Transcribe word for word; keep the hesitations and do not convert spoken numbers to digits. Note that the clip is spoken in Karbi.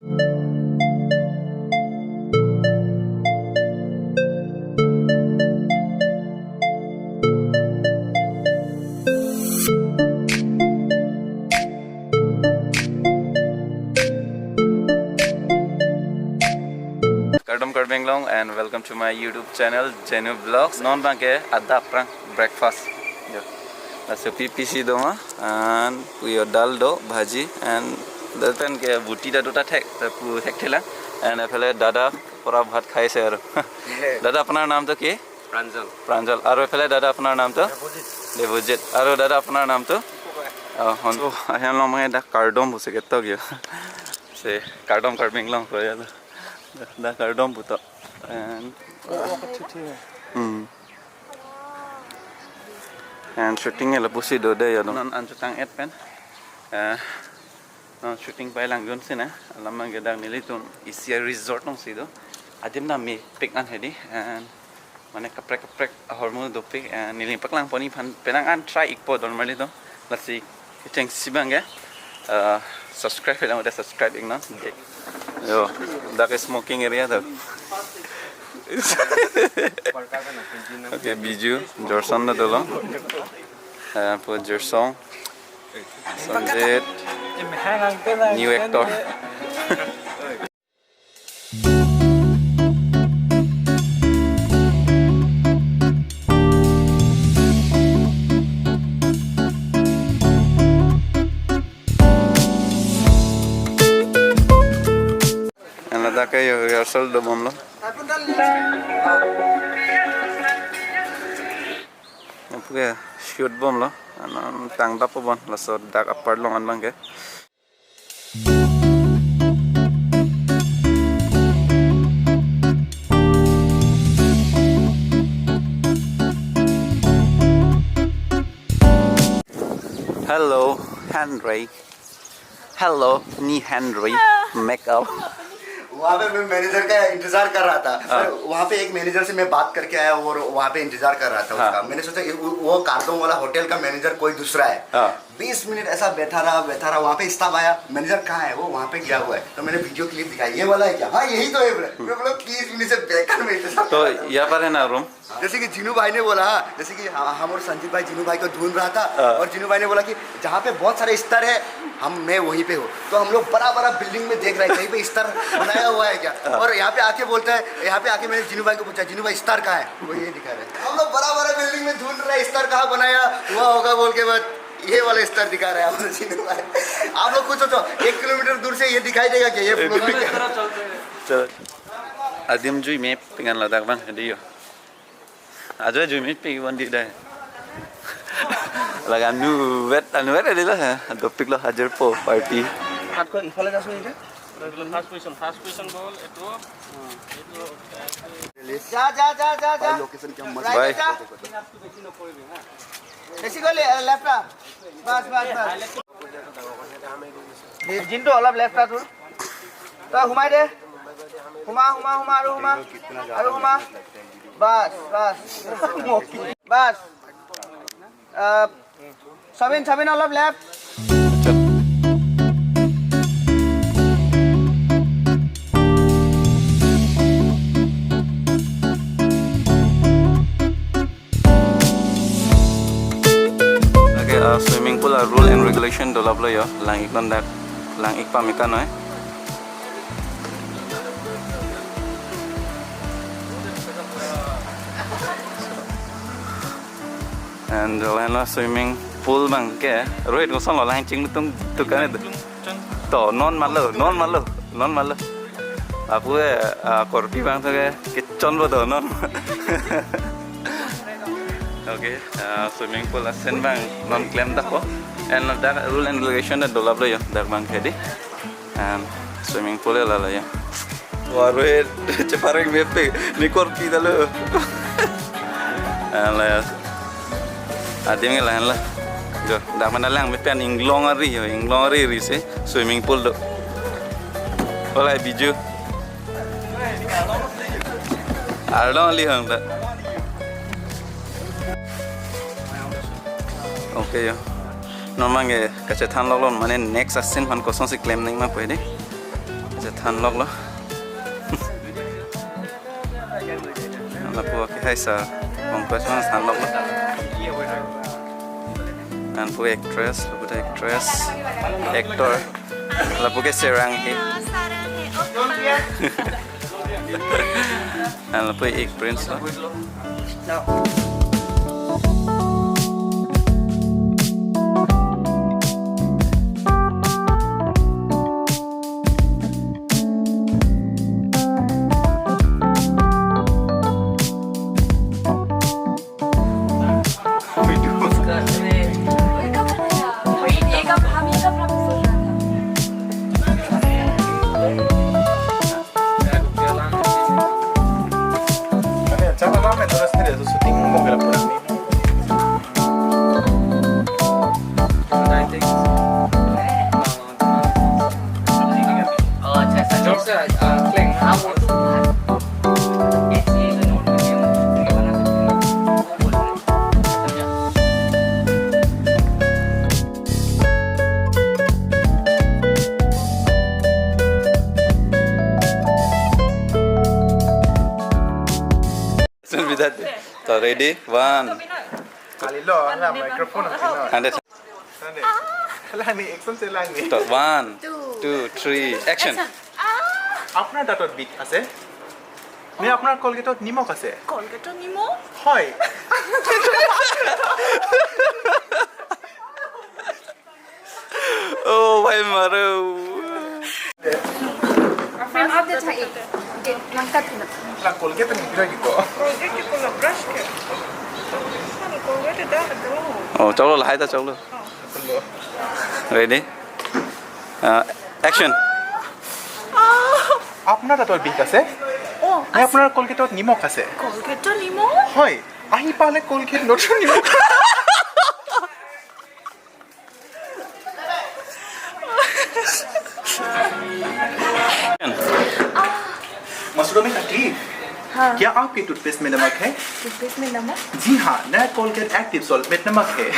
Kardom Karbi Anglong and welcome to my YouTube channel Jenu Vlogs. Non abangke adap prang breakfast. Yo. Laso pi pisi do ma and puyo dal do bhaji and dal pen ke buti ta do ta thek ta pu thekthelang and ephale dada pura bhat khai se aro. দাদা, আপোনাৰ নামটো কি? প্ৰাঞ্জল। প্ৰাঞ্জল। আৰু এফালে দাদা, আপোনাৰ নামটো? দেৱজিত। দেৱজিত। আৰু দাদা, আপোনাৰ নামটো? অ, হন-, so, ahem long mangke dak kardom pusi ketok yo. Se, kardom Karbi Anglong ko ya lo. Dak kardom putok. And, hmm. And shooting lapusi do de yo dong. Non an chutang et pen. Eh, non shooting pai lang jun sina. Alam mangke dak nelitum isi a-resort alongsi do. Adim na mepik an hedi. And mane kaprek kaprek ahormu dopik, eh, neli paklang pon-i aphan penang an try ikpo don marli do. Lasi kechengsi abangke, eh, subscribe lang, udah subscribe iknon. Yo, dak ke smoking area do. Okay, Biju, Jorson do dolo. Eh, po Jorson. Sanjit, new actor. Ang ladak kayo rehearsal do bomlo. Apuke shoot bomlo. Ano tangdap po bon laso dak apart along an abangke. Hello, Henry. Hello, ni Henry. Makeup. वहाँ पे मैं मैनेजर का इंतजार कर रहा था। हाँ। सर, वहाँ पे एक मैनेजर से मैं बात करके आया और वहाँ पे इंतजार कर रहा था हाँ। उसका। मैंने सोचा कि वो, वो कार्डोम वाला होटल का मैनेजर कोई दूसरा है। हाँ। बीस मिनट ऐसा बैठा रहा, बैठा रहा, वहाँ पे स्टाफ आया, "मैनेजर कहाँ है?" "वो वहाँ पे गया हुआ है।" तो मैंने वीडियो क्लिप दिखाई, "ये वाला है क्या?" "हाँ, यही तो है," बोला। मैं बोला, "बीस मिनट से बेकार में इंतजार कर रहा था।" तो यहाँ पर है ना रूम? जैसे कि जिनू भाई ने बोला, हाँ, जैसे कि ह-, हम और संजीव भाई जिनू भाई को ढूंढ रहा था हाँ। और जिनू भाई ने बोला कि जहाँ पे बहुत सारे स्टार है, हम, मैं वहीं पे हूँ। तो हम लोग बड़ा बड़ा बिल्डिंग में देख रहे हैं, कहीं पे स्टार बनाया हुआ है क्या? हाँ। और यहाँ पे आके बोलता है, यहाँ पे आके मैंने जिनू भाई को पूछा, "जिनू भाई, स्टार कहाँ है?" वो ये दिखा रहे हैं। हम लोग बड़ा बड़ा बिल्डिंग में ढूंढ रहे हैं, स्टार कहाँ बनाया हुआ होगा बोल के, बस ये वाला स्टार दिखा रहे हैं हम लोग, जिनू भाई। आप लोग खुद सोचो, एक किलोमीटर दूर से ये दिखाई देगा क्या, ये ए, फ्लोर पे? चलो। Adim jui mepik an ladak abang, hedi yo. Ajo jui mepik bon di dai. Laga anu vet, anu vet hedi lo ha. Dopik lo, hajir po party. সাতশ ইফালে যাচোন এতিয়া। ফাৰ্ষ্ট পজিশ্যন, ফাৰ্ষ্ট পজিশ্যন বল এইটো। এইটো। যা, যা, যা, যা, যা। লোকেশ্যন কিয় ৰাইট যা। বেছি গ'লে, এ, লেফ্ট আহ। বাছ, বাছ, বাছ। জিনটো অলপ লেফ্ট আহ তোৰ। তই সোমাই দে। সোমা, সোমা, সোমা, আৰু সোমা। আৰু সোমা। বাছ, বাছ। বাছ। আহ, চাবিন, চাবিন অলপ left. Lake, uh, swimming pool a-rule and regulation dolap lo yo, lang-ik non dak, lang-ik pame kanoi. And lahenlo swimming pool abangke, Rohit kosonlo lahin chingtung tukan itu. To, non malo, non malo, non malo. Apue, ah, korpi abang to ke, kechon bo to, non. Okay, ah, swimming pool asen abang, non klem dak ko. And dak rule and regulation dak dolap lo yo, dak abangke hedi. And swimming pool la la yo. Waru he, chepareng mepik, ni korpi ta lo. Ala. Adim ke lahenlo. Jo, dak mana lang mepik an inglong ari yo, inglong ari ri si swimming pool do. Hola Biju. Arlo ali hang ta. Okay yo. Non abangke kachethan lok lon, mane next a-scene aphan kosonsi klem nangji ma pu hedi. Thanloklo. Lapu akehai sir, Pankaj Manang thanloklo. Lapu actress, lapu actress, actor. Lapu ke Sarang he. Lapu ik prince lo. अरे, अच्छा लगा, मैं तो रस्ते रहे, तो shooting हो गया पूरा। Sun Bidati. To, ready? One. Kalilo, ala microphone asilo. Hundred. Sande. Langni, action se langni. To, one, two, three, action. আপোনাৰ দাঁতত বিষ আছে? নে আপোনাৰ কলগেটত নিমখ আছে? কলগেটত নিমখ? হয়। Oh, bhai, maro. Frame up de tha ek. Ek langkat na. La Colgate ni kira gitu. Colgate ko la brush ke. Ano Colgate dah dah. Oh, chalo, lahai ta chalo. Ready? Uh, action. আপোনাৰ দাঁতত বিষ আছে? অ, নে আপোনাৰ কলগেটত নিমখ আছে? কলগেটত নিমখ? হয়। আহি পালে কলগেট নতুন নিমখ। मसूरों में तकलीफ? हाँ। क्या आपके टूथपेस्ट में नमक है? टूथपेस्ट में नमक? जी हाँ, नया कोलगेट एक्टिव सॉल्ट में नमक है।